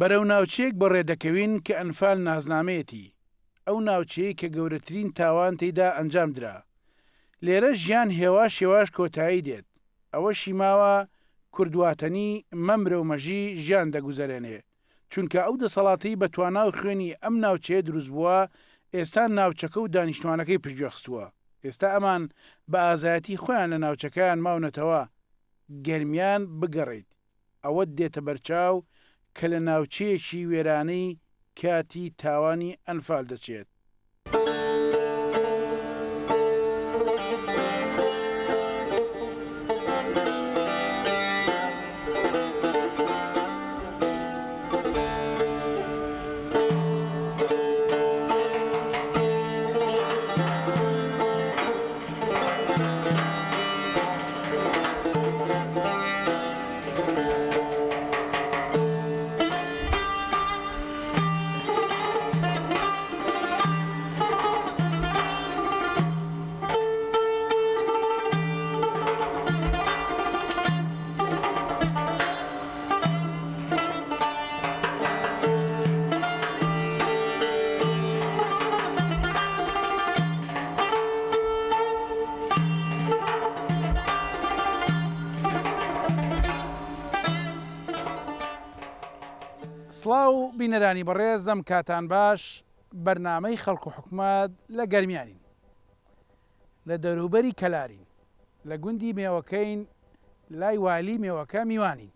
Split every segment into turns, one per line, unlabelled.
بەرەو ناوچەیەک بەڕێ دەکەوین کە ئەنفال نازنامەیەتی، ئەو ناوچەیەی کە گەورەترین تاوان تێیدا ئەنجام درا. لێرە ژیان هێواش هێواش کۆتایی دێت، ئەوەشی ماوە کورد واتەنی مەمرە و مەژی ژیان دەگوزەرێنێ، چونکە ئەو دەسەڵاتەی بە توانا و خوێنی ئەم ناوچەیە دروست بووە، ئێستا ناوچەکە و دانیشتوانەکەی پشتگوێ خستووە. ئێستا ئەمان بە ئازایەتی خۆیان لە ناوچەکەیان ماونەتەوە. گەرمیان بگەڕێیت ئەوەت دێتە بەرچاو کە لە ناوچەیەکی وێرانەی کاتی تاوانی ئەنفال دەچێت. سڵاو بینەرانی بەڕێز ئەم کاتان باش بەرنامەی خەڵک و حکومەت لە گەرمیانین لە دەوروبەری کەلارین لە گوندی مێوەکەین لای والی مێوەکە میوانین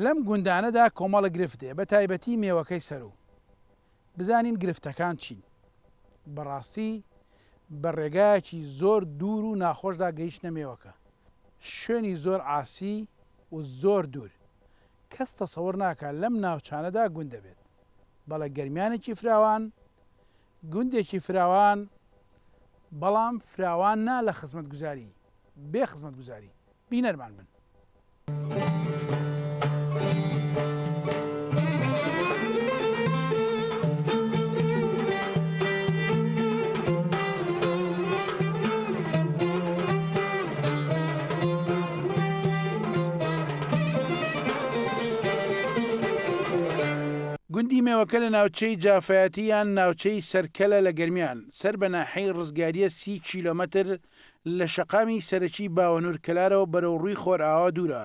لەم گوندانەدا کۆمەڵە گرفت دێ بە تایبەتی مێوەکەی سەروو بزانین گرفتەکان چین بەڕاستی بە ڕێگایەکی زۆر دوور و ناخۆشدا گەیشتنە مێوەکە شوێنی زۆر عاسی و زۆر دوور کەس تەسەور ناکا لەم ناوچانەدا گوند دەبێت بەڵێ گەرمیانێکی فراوان گوندێکی فراوان بەڵام فراوان نا لە خزمەتگوزاری بێ خزمەتگوزاری بینەرمان بن. گوندی مێوەکە لە ناوچەی جافایەتی یان ناوچەی سەرکەلە لە گەرمیان، سەر بە ناحیەی ڕزگارییە سی کیلۆمەتر لە شەقامی سەرەکی باوەنور کەلارەوە بەرەو ڕووی خۆرئاوا دوورە،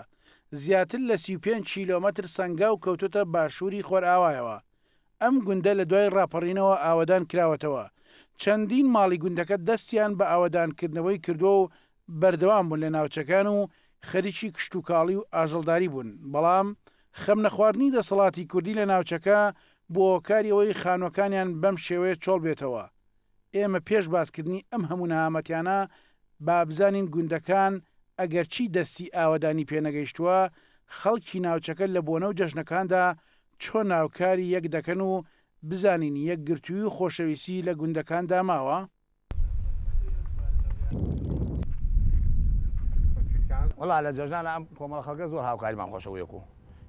زیاتر لە 35 کیلۆمەتر سەنگاو کەوتۆتە باشووری خۆرئاوایەوە. ئەم گوندە لە دوای ڕاپەڕینەوە ئاوەدان کراوەتەوە، چەندین ماڵی گوندەکە دەستیان بە ئاوەدانکردنەوەی کردووە و بەردەوام بوون لە ناوچەکان و خەریکی کشتوکاڵی و ئاژەڵداری بوون، بەڵام خەمنەخواردنی دەسەڵاتی کوردی لە ناوچەکە بووە هۆکاری ئەوەی خانووەکانیان بەم شێوەیە چۆڵ بێتەوە. ئێمە پێش باسکردنی ئەم هەموو نەهامەتیانە با بزانین گوندەکان ئەگەرچی دەستی ئاوەدانی پێنەگەیشتووە، خەڵکی ناوچەکە لە بۆنە و جەژنەکاندا چۆن هاوکاری یەک دەکەن و بزانین یەکگرتووی و خۆشەویستی لە گوندەکاندا ماوە؟
وەڵا لە جەژنانا ئەم کۆمەڵە خەڵکە زۆر هاوکاریمان خۆشە وەیەکو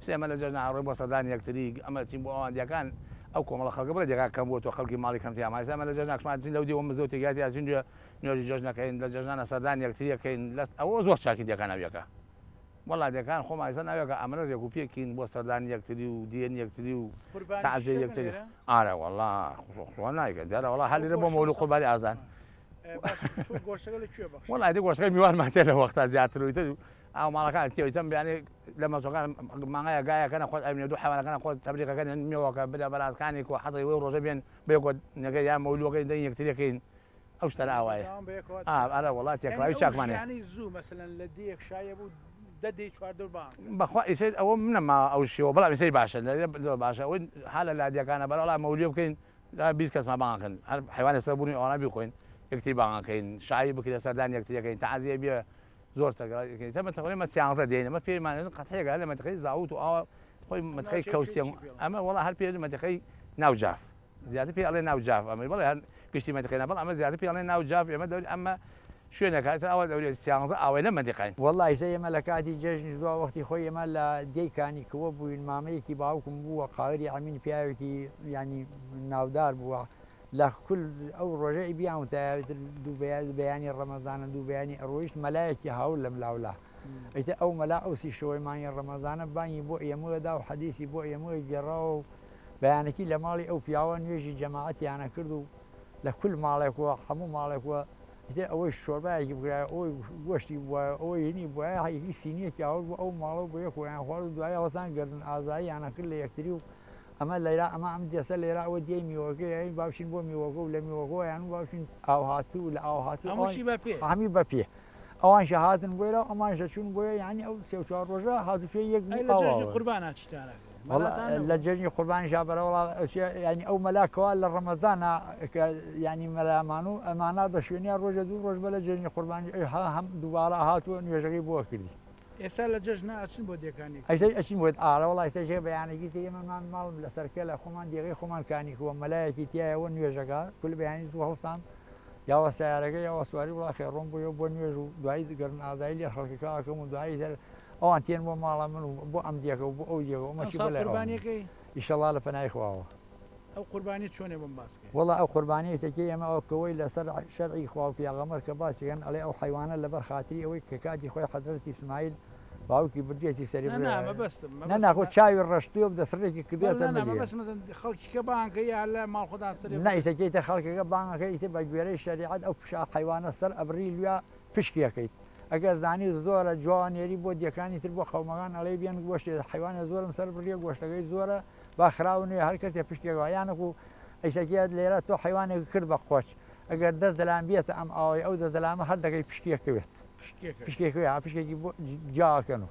سێ ئەمە لە جەژنا ئەڕۆین بۆ سەردانی یەکتری ئەمە چین بۆ ئەوان دیەکان ئەو کۆمەڵە خەڵکە بڵێ دێکان کەم بووە تۆ خەڵکی ماڵی کەم تیا مایسا ئەمە لە جەژنا کشمان چین لەو دیوە مزگەوتێک یا تیا چین نوێژی جەژنەکەین لە جەژنانە سەردانی یەکتری ئەکەین لە ئەوە زۆر چاکی دێکان ناویەکە وەڵا دێکان خۆمان ئێستا ناویەکە ئەمەنە رێک و پێکین بۆ سەردانی یەکتری و دێن یەکتری و
قوربانی
تەعزیە
شەکەن
یەکتری
لێرە؟
ئارە وەڵا خۆ نایکەن دیارە وەڵا هەر لێرە بۆ مەولوود قوربانی ئازان
باش تۆ گۆشتەکە لە کوێ بەخشی؟
وەڵا ئیتر گۆشتەکە میوانمان تێ لە وەختا زیاتر و ئیتر ئاو ماڵەکان تێ ئیتر بیانی لە مەچۆکان مانگایە گایەکەنە خۆت ئەمنێ دوو حەوانەکەنە خۆت تەبریقەکەن مێوەکە برا بەرازکانی کۆ حەزی وەی ڕۆژە بێن بێکۆ نەگە یا مەولوەکەی دەنگ یەکتریەکەین ئەو شتانە ئاوایە ئا ئەرە وەڵا تێکڵاوی چاکمان هەیە. بەخوا ئیسەی ئەوە نەما ئەو شێوە بەڵام ئیسەی باشە زۆر باشە ئەوەی حالە لادیەکانە بەڵام مەولیە بکەین 20 کەسمان بانگ کەن هەر حیوانێ سەر بوونی ئەوانە بیخۆین یەکتری بانگ کەین شایی بکرێ سەردان یەکتریەکەین تەعزیە بێ زۆر تەگەڵ تەمە تەقریبا سیانزە دێین ئەمە پێمان قەتعێکە لە مەنتیقەی زاوت و ئاوا خۆی مەنتیقەی کەوسێ ئەمە وەڵا هەر پێ مەنتیقەی ناو جاف زیاتر پێی ئەڵێن ناو جاف ئەمە بەڵێ هەر گشتی مەنتیقەی نا بەڵام ئەمە زیاتر پێی ئەڵێن ناو جاف ئێمە دەوری ئەمە شوێنێکە ئیتر ئەوە دەوری سیانزە ئاوای لەم مەنتیقەین.
وەڵا ئیسە ئێمە لە کاتی جەژنیش دوا وەختی خۆی ئێمە لە دێی کانی کوە بووین مامەیەکی باوکم بووە قاهری ئەمین پیاوێکی یانی ناودار بووە لە کول ئەو ڕۆژە ئی بیان وتایە ئیتر دوو بەیانی ڕەمەزانە دوو بەیانی ئەڕۆیشت مەلایەکی هاول لەم لاولا. ئیتر ئەو مەلا ئەو سی شەوەی مانگی ڕەمەزانە بانگی بۆ ئێمە دا و حەدیسی بۆ ئێمە گێڕاوە و بەیانەکی لە ماڵی ئەو پیاوە نوێژی جەماعەتیانە کرد و لە کول ماڵێک و هەموو ماڵێک و ئیتر ئەوەی شۆربایەکی بکرایە ئەوەی گۆشتی بوایە ئەوەی هینی بوایە یەکی سینیەکی ئاورد بۆ ئەو ماڵە و بۆ یەک خۆیان خوارد و دوایی هەڵسان گەردن ئازاییانە کرد لە یەکتری و ئەمە لەیرا ئەمە ئەم دێسە لەیرا ئەوە دێی میوەکەیە با بچین بۆ میوەکە و لە میوەکەوە یان با بچین ئاوهاتوو لە ئاوهاتوو
هەمووشی بە پێ
هەمی بە پێ ئەوانش هاتن بۆیرا و ئەمانش چوون بۆیە یعنی ئەو سێ و چوار ڕۆژە هاتوچۆی یەک
ئەی
بوو
لە جەژنی
ئاوا
قوربانا چیتانە کرد؟
وەڵا
مەلاتان
لە
نەبوو؟
جەژنی قوربانیشا بەرە وەڵا ئەچێ یعنی ئەو مەلا کەوا لە ڕەمەزانا کە یعنی مەلامان و ئەمانا بە شوێنیا ڕۆژە دوو ڕۆژ بە لە جەژنی قوربانی ئەی ها هەم دووبارە هاتووە نوێژەکەی بۆ کردی.
ئێستا لە جەژنا ئەچن بۆ دێکان یەکتری؟
ئەیسەش ئەچین بۆ ئارە وەڵا ئیستا ژێ بەیانێکی تر ئێمە مان ماڵم لەسەر کەلە خۆمان دێگەی خۆمان کانیکووە مەلایەکی تیایە وە نوێژەکا کول بەیانی زوو هەڵسام یاوە سەیارەکە یاوە سواری وڵاخێ ڕۆم بۆ یەو بۆ نوێژ و دوایی گەرن ئازایی لێ خەڵکەکە ئەکەم و دوایی تر ئەوان تێن بۆ ماڵە من و بۆ ئەم دێکە و بۆ ئەو دێکە و ئەمەشی بۆ
ئەمساڵ
لای ئەوان
قوربانیەکەی؟
ئیشەڵا لە پەنای خواوە.
ئەو قوربانیە چۆنێ بۆم باس کەی؟
وەڵا ئەو قوربانیەی تەکیەی ئێمە ئەوە کەوەی لەسەر شەرعی خوا و پیاغەمبەر کە باسی کەن ئەڵێ ئەو حەیوانە لەبەر خاتری ئەوەی کە کاتی خۆی حەزرەتی ئیسماعیل باوکی بردیەتی سەری
نا
بڕێ
نا مەبەستم
نا نا
مەبەستم
خۆ چاوی ڕەشتووە و دەسڕێکی
بەڵێ
کردووەتە
نا نا
ملی.
مەبەستم مەسەن خەڵکی کە بانگ کەی یا لە ماڵ خۆتان سەرێ
نا
بڕێ؟
ئیسە کەیتە خەڵکەکە بانگ ئەکەی ئیتر بە گوێرەی شەریعەت ئەو پشا حەیوانە سەر ئەبڕی لویا پشکی ئەکەیت ئەگەر زانی زۆرە جوانێری بۆ دێکانی تر بۆ قەومەکان ئەڵێی بێن گۆشتێ حەیوانێ زۆرم سەر بڕیە گۆشتەکەی زۆرە با خراو نوێ هەر کەسێ پشتێک وا یانەکو ئەیشەکیە لێرە تۆ حەیوانێک کرد بە قۆچ ئەگەر دەست دەلام بێتە ئەم ئاوەی ئەو دەست دەلامە هەر دەکەی پشکێکەوێت پشکێکەوێ ها پشکێکی بۆ جیاکەن و.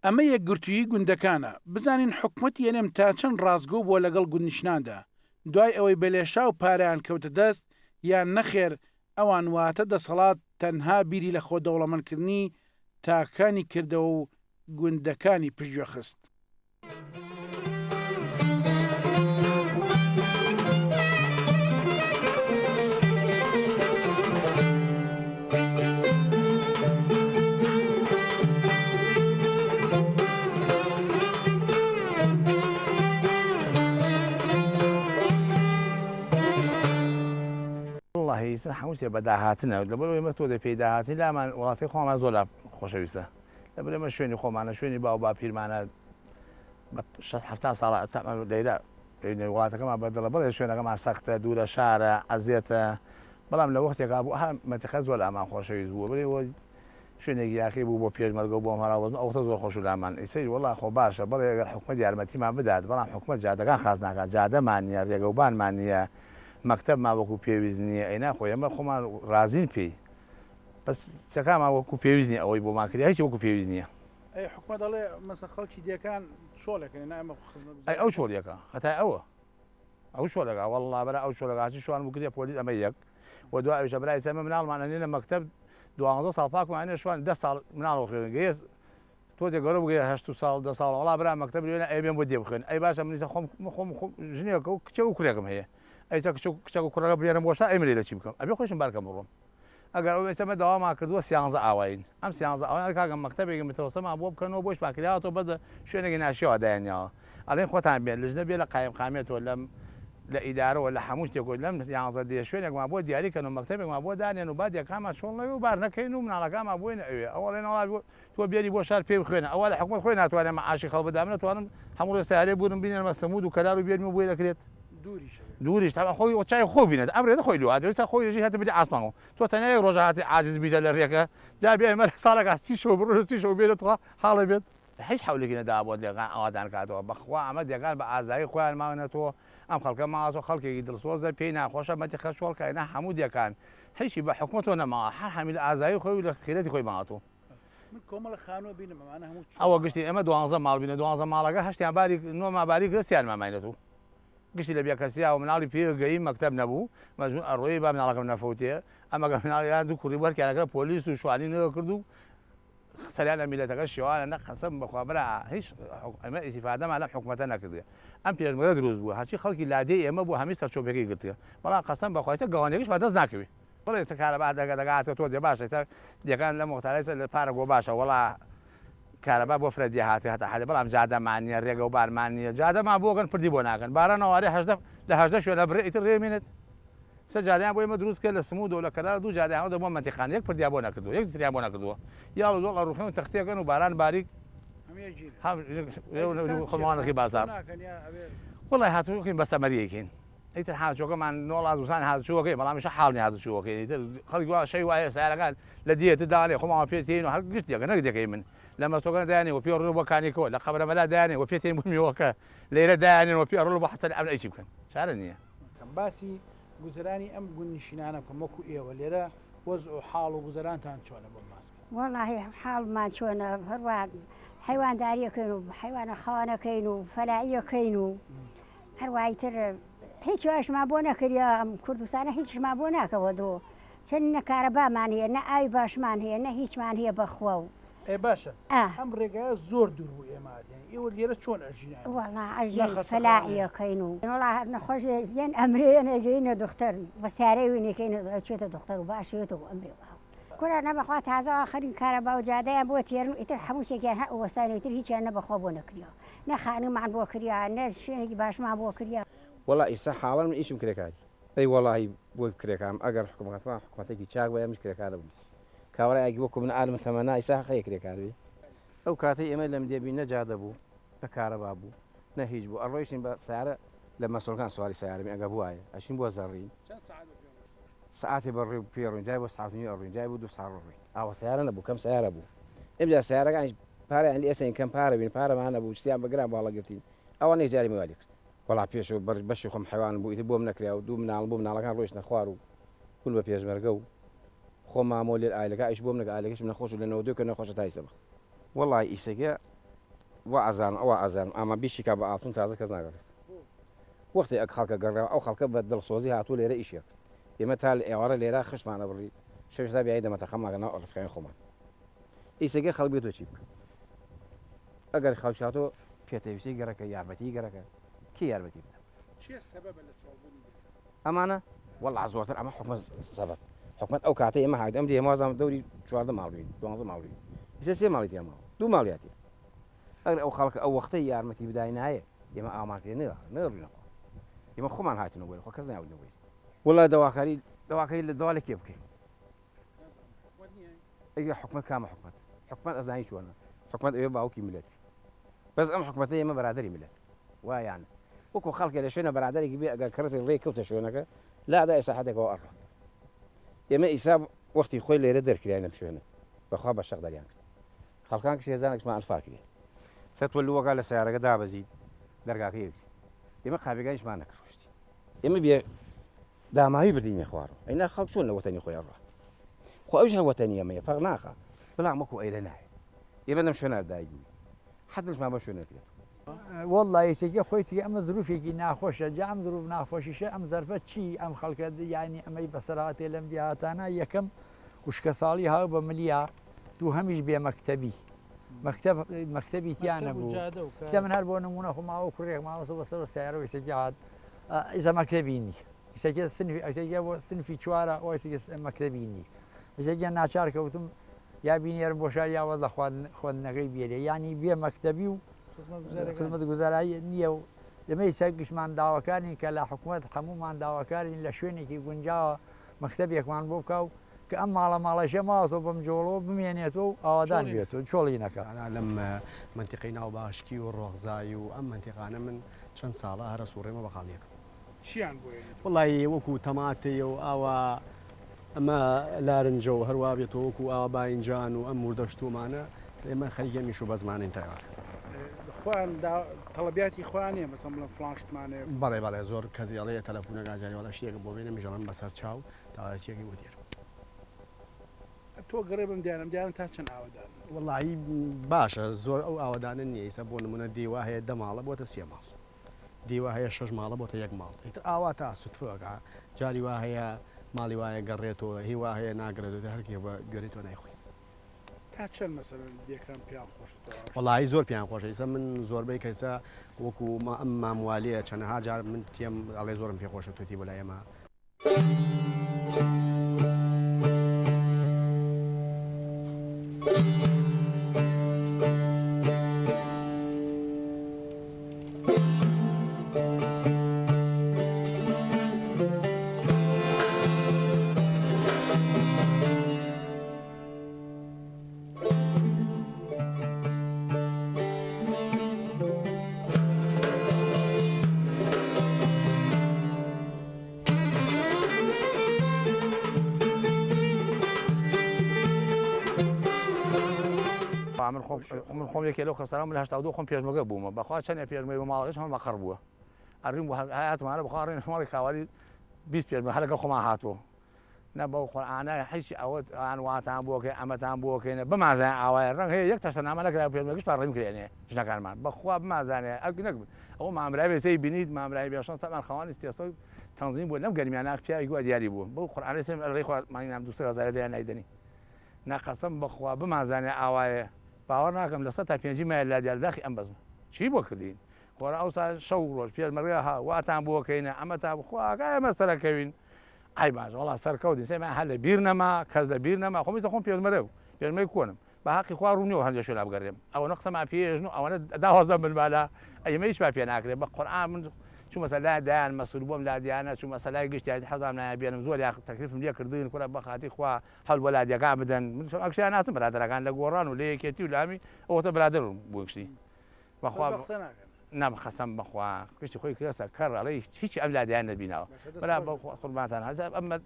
ئەمە یەکگرتوویی گوندەکانە، بزانین حکومەتی هەرێم تا چەند ڕاستگۆ بووە لەگەڵ گوندنشناندا، دوای ئەوەی بە لێشاو پارەیان کەوتە دەست، یان نەخێر ئەوان واتە دەسەڵات تەنها بیری لە خۆ دەوڵەمەندکردنی تاکەکانی کردەوە و گوندەکانی پشتگوێ خست.
وەڵاهی ئیتر هەموو شتێ بە داهاتنە لەبەر ئەوەی ئێمە تۆزێ پێی داهاتین لامان وڵاتی خۆمان زۆر لا خۆشەویستە لەبەر ئێمە شوێنی خۆمانە شوێنی باو باپیرمانە بە شەست حەفتا ساڵە لەیرە وڵاتەکەمان بە دڵە بەڵێ شوێنەکەمان سەختە دوورە شارە ئەزیەتە بەڵام لە وەختێکا بوو ها مەنتیقە زۆر لامان خۆشەویست بوو بڵێ وە شوێنێکی یاخی بوو بۆ پێشمەرگە و بۆ هەراوەزم ئەو وەختە زۆر خۆش و لامان ئیسەیش وەڵا خۆ باشە بەڵێ ئەگەر حکومەت یارمەتیمان بدات بەڵام حکومەت جادەکان خاس ناکات جادەمان نییە ڕێگەوبانمان نییە مەکتەبمان وەکو پێویست نییە ئەی ناخۆ ئێمە خۆمان ڕازین پێی بەس شتەکانمان وەکو پێویست نییە ئەوەی بۆمان کرێ هیچ وەکو پێویست نییە.
ئەی حکومەت ئەڵێ مەسەن خەڵکی دێکان چۆڵێکن نا ئێمە خزمەتگوزاری
ئەی ئەو چۆڵیەکە خەتای ئەوە ئەو چۆلەکە وەڵڵا برا ئەو چۆلەکە هەرچی شوان بوو کردیە پۆلیس ئەمە یەک و دوا ئەویشە برا ئیستا ئێمە مناڵمان ئەنێنە مەکتەب دوانزە ساڵ پاکمان ئەنێ شوان دە ساڵ مناڵ خوێن گەیە تۆزێ گەورە بگەیە هەشت و ساڵ دە ساڵ وەڵا برا مەکتەب لێنە ئەی بێم بۆ دێ بخوێن ئەی باشە من ئیستا خۆم خۆم خۆم ژنێکە و کچێک و کوڕێکم هەیە ئەی ئیستا کچ و کچەک و کوڕەکە بنێرم بۆ شار ئەی من لێرە چی بکەم ئەبێ خۆیشم بارکەم بڕۆم ئەگەر ئەو ئێستا مە داوامان کردووە سیانزە ئاوایین ئەم سیانزە ئاوایین ئەرێ کاکە مەکتەبێکی متەوەسەمان بۆ بکەنەوە بۆیشمان کراوەتەوە بەس لە شوێنێکی ناشیاوە دایانناوە ئەڵێن خۆتان بێن لجنە بێ لە قایمقامیەتەوە لە لە ئیدارەوە لە هەموو شتێکەوە لەم یانزە دێ شوێنێکمان بۆ دیاری کەن و مەکتەبێکمان بۆ دانێن و با دێکانمان چۆڵ نەبێ و بار نەکەین و مناڵەکانمان بۆینە ئەوێ ئەوە ئەڵێن وەڵا تۆ بێری بۆ شار پێی بخوێنە ئەوە لە حکومەت خۆی ناتوانێ مەعاشی خەڵک بدا من ئەتوانم هەموو ڕێ سەیارەی بورم بینێنمە سەمود و کەلار و بێرم و بۆی دەکرێت دووریش تەبعەن خۆی چای خۆ بینێت ئەم رێدە خۆی لۆ هاتێ ئێستا خۆی ژی هاتە بری ئاسمان تۆ تەنیا یەک ڕۆژە هاتی عاجز بیتە لە رێکە جا بێ ئێمە ساڵێکا سی شەو بڕۆ سی شەو بێرە تخوا حاڵێ بێت. هیچ حەولێکی نەداوە بۆ دێکان ئاوادان کاتەوە بەخوا ئەمە دێکان بە ئازایی خۆیان ماونەتەوە ئەم خەڵکە ماوەتەوە خەڵکێکی دڵسۆزە پێی ناخۆشە مەتیقە چۆڵ کە نا هەموو دێکان هیچی بە حکومەتەوە نەماوە هەر هەمی لە ئازایی خۆی و لە خیرەتی خۆی ماوەتەوە.
من کۆمەڵە خانوو بینم ئەمانە هەموو چۆڵ.
ئەوە گشتی ئێمە دوانزە ماڵ بینە دوانزە ماڵەکە هەشتیان باری نۆ ما باری کرد سیان ما ماینەتوو گشتی لە بێکەسیا و مناڵی پێ گەیی مەکتەب نەبوو مەجبور ئەڕۆیی با مناڵەکەم نەفەوتێ ئەمەگە مناڵیان دوو کوڕی بوو هەرکیان ئەکرا پۆلیس و شوانی نەکرد و سەریان لە میلەتەکە شێوانە نە قەسەم بەخوا برا هیچ ئەمە ئیسیفادەمان لەم حکومەتە نەکردگە ئەم پێشمەرگە دروست بووە هەرچی خەڵکی لادێی ئێمە بوو هەمی سەرچۆپێکەی گرتگە بەڵام قەسەم بەخوا ئیستا گەوانیەکەشمان دەست ناکەوێ بڵێ چ کارەبا دەگە دەگاتە تۆ جێ باشە ئیستا دێکان لەم وەختانە ئیستا لە پارە گۆ باشە وەڵا کارەبا بۆ فرە دێ هاتێ هەتا حەلێ بەڵام جادەمان نییە رێگە و بارمان نییە جادەمان بۆ کەن پردی بۆ ناکەن باران ئەوارێ 18 لە 18 شوێنە بڕێ ئیتر رێ مێنێت سە جادەیان بۆ ئێمە دروست کرد لە سموودەوە لە کەلار دوو جادەیان هەڵدە بۆ مەنتیقان یەک پردیان بۆ نەکردووە یەک جسریان بۆ نەکردووە یاڵ و دۆڵ ئەڕوخێن و تەختیەکەن و باران باریک خۆمان نرخی بازاڕ وەڵای هاتوچۆکەین بە سەمەریەکەین ئیتر هاتوچۆکەمان نۆڵا دوسان هاتوچۆکەی بەڵام ئیشە حاڵ نیە هاتوچۆکەی ئیتر خەڵک وا شەی وایە سیارەکان لە دیەت دانێ خۆمان پێ تێین و هەر گشت یەکە نەک دەکەی من لە مەسۆکە دایانێ و پێ ڕوون بۆ کانیکەوە لە قەبرەمەلا دایانێ و پێ تێین بۆ میوەکە لێرە دایانێن و پێ ڕوون بۆ حەسەن ئەمن ئەی چی بکەن چارە نییە.
باسی گوزەرانی ئەم گوندنشینانە بکەم وەکو ئێوە لێرە وەزع و حاڵ و گوزەرانتان چۆنە بۆم باس کەن.
وەڵاهی حاڵمان چۆنە هەروا حەیوانداریەکەین و حەیوانە خەوانەکەین و فەلاییەکەین و هەروا ئیتر هیچ واشمان بۆ نەکریا ئەم کوردستانە هیچشمان بۆ ناکەوە دۆ چەند نە کارەبامان هەیە نە ئاوی باشمان هەیە نە هیچمان هەیە بەخوا و
ئێ باشە
ئا.
ئەم ڕێگایە زۆر دوور بوو ئێمە هاتین یانی ئێوە لێرە چۆن ئەژین یانی
وەڵا
نە
ئەژین
خەسەخانە
فەلاحی ئەکەین و وەڵا هەر نەخۆش یەن ئەمرێ یەن ئەگەینە دوختەر بە سارەی وینەکەین ئەچێتە دوختەر و باشێتەوە ئەمرێ واو کورە نە بەخوا تازە ئاخرین کارەبا و جادەیان بۆ تێرن و ئیتر هەموو شتێکیان هەر وەستان و ئیتر هیچیان نە بەخوا بۆ نەکریا نە خانوومان بۆ کریا نە شوێنێکی باشمان بۆ کریا.
وەڵا ئیستا حاڵەن من ئیشم کرێکاری. ئەی وەڵاهی بۆی کرێکارم ئەگەر حکومەتمان حکومەتێکی چاک بایە منیش کرێکار ئەبووم کابرایەکی وەکو من عالم تەمەنا ئیسا هەقە کرێکار بی. ئەو کاتەی ئێمە لە مدێبین نە جادە بوو نە کارەبا بوو نە هیچ بوو ئەڕۆیشتین بە سەیارە لە مەسۆلکان سواری سەیارە بین ئەگەر بوایە ئەچین بۆ زەڕین سەعاتێ بە ڕێ پێ ڕۆین جای بۆ سەعات و نیو ئەڕۆین جای بۆ دوو سەعات ڕۆین ئاوە سەیارە نەبوو کەم سەیارە بوو ئمجا سەیارەکانیش پارەیان لێ ئەسەنین کەم پارە بین پارەمان نەبوو شتیان بە گران بۆ هەڵەگرتین ئەوانە یەکجاری مەوای لێ کرد. وەڵا پێشەوە بەر بەشی خۆم حەیوانم بوو ئیتر بۆم نەکرا و دوو مناڵم بوو مناڵەکان ڕۆیشتنە خوار و بوون بە پێشمەرگە و خۆم مامەوە لێر ئایلەکە ئیش بۆم نەکرد ئایلەکەشم نەخۆش و لە 92 کە نەخۆشە تا ئیسە بخ. وەڵای ئیسەکە وا ئەزانم ئەوا ئەزانم ئاما بیشی کا بە ئاڵتون تازە کەس ناگەڕێت وەختێ ئەک خەڵکە گەڕاوە ئەو خەڵکە بە دڵسۆزی هاتووە لێرە ئیشی ئەکرد ئێمە تا لە ئێوارە لێرە خشتمان ئەبڕی شەویش تا بیایی دەمە تەقەمان کە ناو ڕفقەکانی خۆمان ئیسەکە خەڵک بێتۆ چی بکە ئەگەر خەڵک هاتۆ پێتەویستی گەڕەکە یارمەتی گەڕەکە کێ یارمەتی بدە
چیە سەبەبە لە چۆڵبوونی دێکە؟
ئەمانە وەڵا زۆرتر ئەمە حکومەت سەبەب حکومەت ئەو کاتەی ئێمە هاتین ئەم دێ وازانم دەوری 14 ماڵ بووین دوانزە ماڵ بووین ئیستا سێ ماڵی تیا ماوە دوو ماڵیان تیا ئەگەر ئەو خەڵکە ئەو وەختەی یارمەتی بداینایە ئێمە ئاوامان پێ نەڕوینە خۆ ئێمە خۆمان هاتینەوە بۆ خۆ کەس ناوردنەوە بۆی وەڵا داواکاری داواکاری لە داوا لە کێ بکەین ئەی حکومەت کامە حکومەت حکومەت ئەزانی چۆنە حکومەت ئەوێ باوکی ملت بی بەس ئەم حکومەتە ئێمە بەرادەری ملت وایان وەکو خەڵکێ لە شوێنە بەرادەرێکی بێ ئەگەر کڕتی ڕێ کەوتە شوێنەکە لادا ئێستا حدێکەوە ئەڕات ئێمە ئیسا وەختی خۆی لێرە دەرکرای لەم شوێنە بەخوا بە شەق دەریان کرد خەڵکان کش هێزانێکشمان ئەنفال کرێ سەر تۆ لووەکە لە سیارەکە دابەزیت دەرگاکە یەکتی ئێمە قابەکانیشمان نەکرۆشتی ئێمە بێ داماوی بردینە خوارەوە ئەینا خەڵک چۆن لە وەتەنی خۆی ئەڕوات خۆ ئەویش هەر وەتەنی ئێمەیە فەرق ناخا بەڵام وەکو ئەیرە نایە ئێمە لەم شوێنە دایک بووین حەدلشمان بەم شوێنە کرێت.
وەڵڵا یەکێکی خۆی تری ئەمە زروفێکی ناخۆشە جا ئەم زروف ناخۆشیشە ئەم زەرفە چی ئەم خەڵکە یانی ئەمەی بەسەر هاتێ لەم دیهاتانە یەکەم وشکەساڵی هاو بە ملیا دووهەمیش بێ مەکتەبی مەکتەب مەکتەبی تیا نەبوو کچە من هەر بۆ نمونە خۆ ماوە کوڕێک ماوەسە بەسەر سیارە ویسەکی هات ئیسا مەکتەبی نی ئیسەکە سنفی ئەسەکە بۆ سنفی چوارە ئەو ئیسەکە مەکتەبی نی ئیسەکە ناچار کەوتم یا بینێرم بۆ شار یا وەز لە خوێندنەکەی بێرێ یانی بێ مەکتەبی و خزمەتگوزارایی نییە و ئێمە ئیسا گشتمان داواکارین کە لە حکومەت هەموومان داواکارین لە شوێنێکی گونجاوە مەکتەبێکمان بۆ بکا و کە ئەم ماڵە ماڵەشە ماوەتەوە بەم جۆڵەوە بمێنێتەوە و ئاوادان بێتەوە چۆڵی نەکا.
ئەنا لەم مەنتیقەی ناو باشکی و ڕۆغزای و ئەم مەنتیقانە من چەند ساڵە هەر ئەسوڕێمەوە بەقاڵیەکەم.
چیان بۆ ئێنێتەوە؟
وەڵایی وەکو تەماتەیە و ئاوا ئەمە لارنجە و هەروا بێتەوە وەکو ئاوا باینجان و ئەم وردە شتومانە. ئێمە خەریکی ئەم ئیش و بەزمانەین تا ئێوارە.
خۆیان دا تەڵەبیاتی خۆیان نیە مەسەڵەن بڵێن فڵان شتمان هەیە.
بەڵێ بەڵێ زۆر کەس ئەڵێ تەلەفونەکا جاری وەڵا شتێکم بۆ بێنە منیش ئەڵێم بەسەر چاو تا چیەکەی بۆ دێرم.
تۆ گەڕێ بم دیارە ئەم دیارە تا چەند ئاوەدانن؟
وەڵایی باشە زۆر ئەو ئاوەدانە نیە ئیسا بۆ نمونە دێی وا هەیە دە ماڵە بۆتە سێ ماڵ دێی وا هەیە شەش ماڵە بۆتە یەک ماڵ ئیتر ئاوا تا سوتفە ئەکا جاری وا هەیە ماڵی وایە گەڕێتەوە هی وا هەیە ناگەڕێتەوە ئیتر هەرکێ بە گوێرەی توانای خۆی.
تا چەند مەسەلەن دێکان پێیان خۆشە تۆ ئاشتی؟
وەڵایی زۆر پێیان خۆشە ئیسا من زۆربەی کەسە وەکو ئەم مام والیە چەنەها جار من تێم ئەڵێ زۆرم پێ خۆشە تۆ تی بۆ لای ئێمە.
من خۆم من خۆم یەکێ لەو کەسانە من 82 خۆم پێشمەگە بوومە بەخوا چەندێ پێشمەگە بۆ ماڵەکەش هەمە مەقەڕ بووە ئەڕیم بۆ هاتمانە بەخوا ڕێن ماڵی کاوالی 20 پێشمە هەر لەگەڵ خۆمان هاتووە نا بەو قورئانە هیچ ئەوەت ئان واتان بۆکەی ئەمەتان بۆکەینە بمانزانێ ئاوایە ڕەنگ هەیە یەک تەشتە نامە نەکرا پێشمەرگە گشتمان ڕێم کرێنێ ژنەکانمان بەخوا بمانزانێ ئەک نەک ئەوە مامرای بێ سەی بینیت مامرای بێ شانس تەبعەن خاوەنی سێسەد تەنزیم بووە لەم گەرمیانە پیاوی گووا دیاری بووە بەو قورئانە سێم ڕێی خوا مانگی نام دووسەد هەزارە دەیان نایدەنی نا قەسەم بەخوا بمانزانێ ئاوایە باوەڕ ناکەم لە سەد تا پێنجی مایە لا دیار داخی ئەم بەزمە چی بۆ کردین خۆرا ئەوسا شەو ڕۆژ پێشمەرگە ها واتان بۆکەینە ئەمەتان خوا ئاگا ئێمە سەرەکەوین ئای باش وەڵا سەرکەوتین سەیمان هەر لە بیر نەما کەس لە بیر نەما خۆم ئیستا خۆم پێشمەرگە بوو پێشمەرگەی کۆنم بە هەقی خوا ڕوو نییە هەندێ شوێنا بگەڕێم ئەوەنە قسەمان پێ ئێژن و ئەوەنە داوازدەم بن بالا ئەیمە هیچمان پێ ناکرێ بە قورئان من چوومە سەر لای دایان مەسول بۆم لادیانە چوومە سەر لای گشتیان حەزام نایە بێنم زۆر یاخ تەکلیفم لێ کردن کورە بە خاتی خوا حەول بۆ لادیەکان بدەن من ئەکشیان ناسم برادەرەکان لە گۆڕان و لە یەکێتی و لامی ئەوەتە برادەر بوون گشتی بەخوا
بە قسە ناکەن.
نا قەسەم بەخوا گشتی خۆی کردە کەڕ ئەڵێ هیچی ئەم لادێیان نەبیناوە برا بەخوا قوربانتان هەزا ئەمە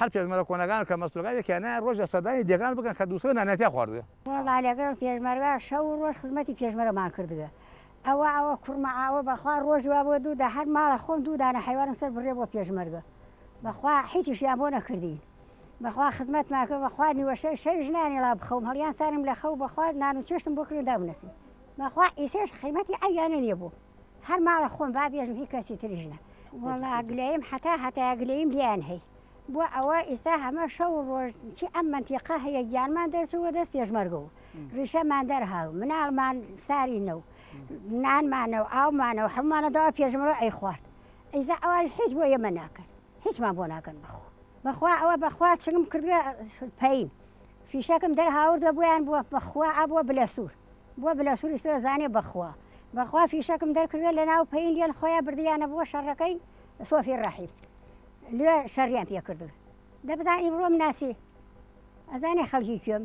هەر پێشمەرگە کۆنەکان کە مەسولەکان یەکیان نایە ڕۆژێ سەردانی دێگان بکەن کە دووسێ نانیان تیا خواردوە.
وەڵا لەگەڵ پێشمەرگە شەو و ڕۆژ خزمەتی پێشمەرگەمان کردگە ئەوە ئەوە کوڕمە ئاوە بەخوا ڕۆژی وا بۆ دوو دا هەر ماڵە خۆم دوو دانە حەیوانم سەر بڕیە بۆ پێشمەرگە بەخوا هیچیشیان بۆ نەکردین بەخوا خزمەتمان کرد بەخوا نیوەشەو شەویش نانێڵا بخەوم هەڵیان سانم لە خەو بەخوا نان و چێشتم بۆ کردن دامنەسین بەخوا ئیسەش قیمەتی ئەویانە نیە بۆ هەر ماڵە خۆم با بێژم هی کەسی تریش نا وەڵا گلەیم هەتا هەتایە گلەیم لێیان هەی بۆ ئەوە ئیستا هەمە شەو و ڕۆژ چی ئەم مەنتیقە هەیە گیانمان دەرچوو وە دەست پێشمەرگە و ڕیشەمان دەرهاو مناڵمان ساری نەو نانمانە و ئاومانە و هەموومانە داوا پێشمەرگە ئەیخوارد ئیستا ئەوانیش هیچ بۆ ئێمە ناکەن هیچمان بۆ ناکەن بەخوا بەخوا ئەوە بەخوا چنگم کردوە پەین فیشەکم دەرهاوردوە بۆیان بووە بەخوا ئەبووە بلەسوور بۆ بلەسوری سۆ زانێ بەخوا بەخوا فیشەکم دەرکردوە لەناو پەین لێن خۆیا بردیانە بۆ شەڕەکەی سۆفی ڕەحیم لێ شەڕیان پێ کردوە دە بزان ئیبڕۆم ناسی ئەزانێ خەڵکی کوێم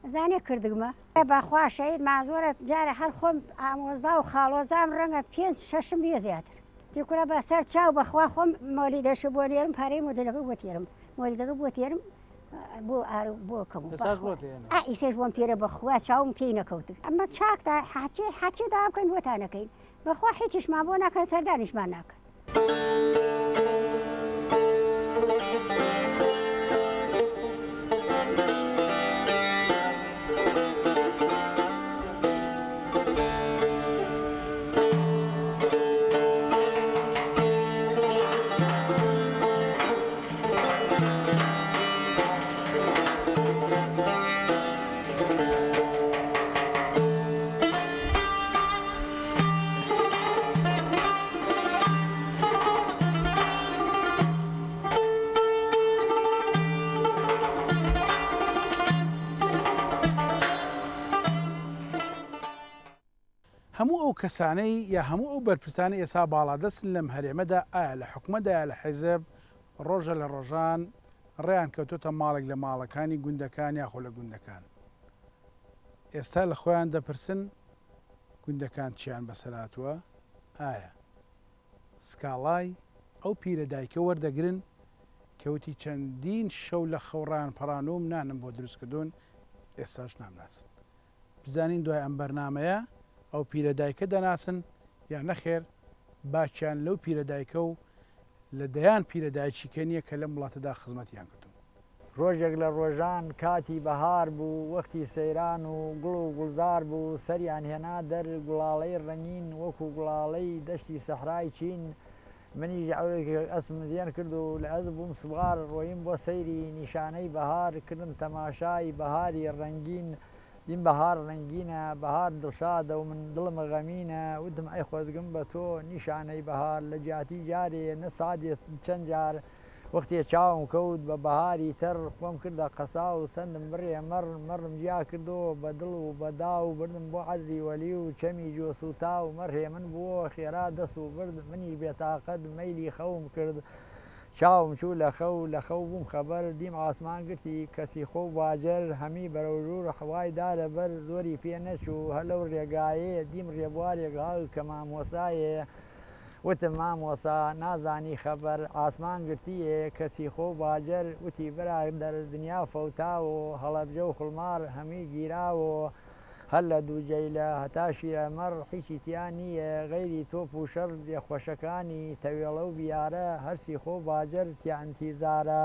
ئەزانێ کردگمە. بەخوا شەهید مازۆرە جارێ هەر خۆم ئامۆزا و خاڵۆزام ڕەنگە پێنج شەشم بیە زیاتر تی کورە بەسەر چاو بەخوا خۆم مۆلیدەشە بۆ نێرم پارەی مۆدیلەکە بۆ تێرم مۆلیدەکە بۆ تێرم بۆ ئارو بۆ کەم و
ئێستاش بۆت هێنا.
ئا ئیسەش بۆم تێرە بەخوا چاوم پێی نەکەوت. ئەمە چاکتە حەچێ حەچێ داوا بکەین بۆتان ئەکەین بەخوا هیچیشمان بۆ ناکەن سەردانیشمان ناکەن.
هەموو ئەو کەسانەی یا هەموو ئەو بەرپرسانەی ئێستا باڵادەستن لەم هەرێمەدا ئایا لە حکومەتدا یا لە حیزب ڕۆژە لە ڕۆژان ڕێیان کەوتۆتە ماڵێک لە ماڵەکانی گوندەکان یاخۆ لە گوندەکان ئێستا لە خۆیان دەپرسن گوندەکان چیان بەسەر هاتووە ئایا سکاڵای ئەو پیرە دایکە وەردەگرن کە وتی چەندین شەو لە خەو ڕایان پەڕانووم نانم بۆ دروست کردوون ئێستاش نامناسن. بزانین دوای ئەم بەرنامەیە ئەو پیرە دایکە دەناسن یا نەخێر باکیان لەو پیرە دایکە و لە دەیان پیرە دایکی کە نییە کە لەم وڵاتەدا خزمەتیان کردوون.
ڕۆژێک لە ڕۆژان کاتی بەهار بوو، وەختی سەیران و گوڵ و گوڵزار بوو، سەریان هێنا دەر گوڵاڵەی ڕەنگین وەکوو گوڵاڵەی دەشتی سەحرای چین، منیش ئەسپم زێن کرد و لە ئەسپ بووم سوار، ڕۆییم بۆ سەیری نیشانەی بەهار، کردم تەماشای بەهاری ڕەنگین، دیم بەهار ڕەنگینە، بەهار دڵشادە و من دڵم غەمینە، وتم ئەی خۆزگم بە تۆ نیشانەی بەهار، لە جیاتی جارێ نە سادێ چەند جار، وەختێ چاوم کەوت بە بەهاری تەڕ، خۆم کردە قەساو و سەندم بڕێ مەڕ، مەڕم جیا کردۆ بە دڵ و بە داو، بردم بۆ عەزری وەلی و چەمی جۆ سووتاو، مەڕ هێمن بووۆ خێرا دەس و برد، منیش بێتاقەت مەیلی خەوم کرد. چاوم چوو لە خەو، لە خەو بووم خەبەر، دیم عاسمان گرتی کەسی خۆ و باجەر، هەمی بەرەو ژوور حەوای دا لە بەر، زۆری پێ نەچوو هەر لەو ڕێگایێ، دیم ڕێبوارێک هاگ کە مامۆسایێ. وتم مامۆسا نازانی خەبەر عاسمان گرتیێ کەسی خۆ و باجەر، وتی برادەر دنیا فەوتاوۆ هەڵەبجە و خوڵمار هەمووی گیراوۆ، هەر لە دووجەیلە هەتا شیرەمەڕ هیچی تیا نییە غەیری تۆپ و شەڕ، دێ خۆشەکانی تەوێڵە و بیارە هەرسی خۆ و باجەر تیا ئینتیزارە.